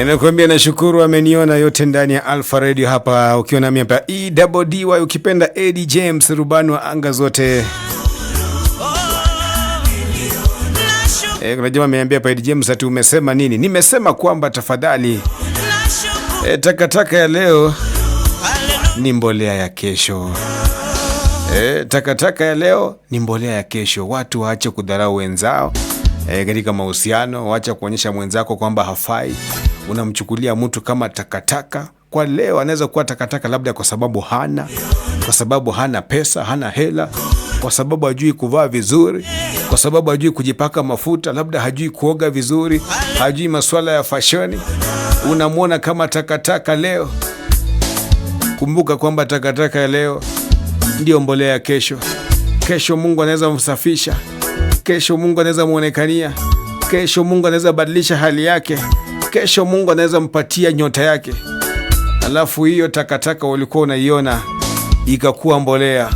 Nakwambia nashukuru ameniona yote ndani ya Alpha Radio hapa, ukiwa nami hapa EDDY, ukipenda Eddie James, rubani wa anga zote. Kuna jamaa ameambia hapa Eddie James ati umesema nini? Nimesema kwamba tafadhali, takataka ya leo ni mbolea ya kesho. Takataka ya leo ni mbolea ya kesho. Watu waache kudharau wenzao katika mahusiano, waache kuonyesha mwenzako kwamba hafai. Unamchukulia mtu kama takataka. Kwa leo anaweza kuwa takataka labda kwa sababu hana pesa, hana hela, kwa sababu hajui kuvaa vizuri, kwa sababu hajui kujipaka mafuta, labda hajui kuoga vizuri, hajui masuala ya fashoni. Unamwona kama takataka leo. Kumbuka kwamba takataka ya leo ndiyo mbolea ya kesho. Kesho Mungu anaweza msafisha, kesho Mungu anaweza mwonekania, kesho Mungu anaweza badilisha hali yake, kesho Mungu anaweza mpatia nyota yake. Alafu hiyo takataka ulikuwa unaiona ikakuwa mbolea,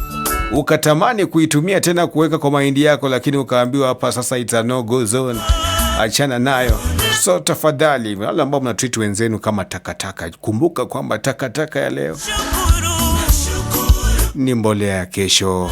ukatamani kuitumia tena kuweka kwa mahindi yako, lakini ukaambiwa hapa sasa it's a no go zone, achana nayo. So tafadhali, wale ambao mnatreat wenzenu kama takataka, kumbuka kwamba takataka ya leo ni mbolea ya kesho.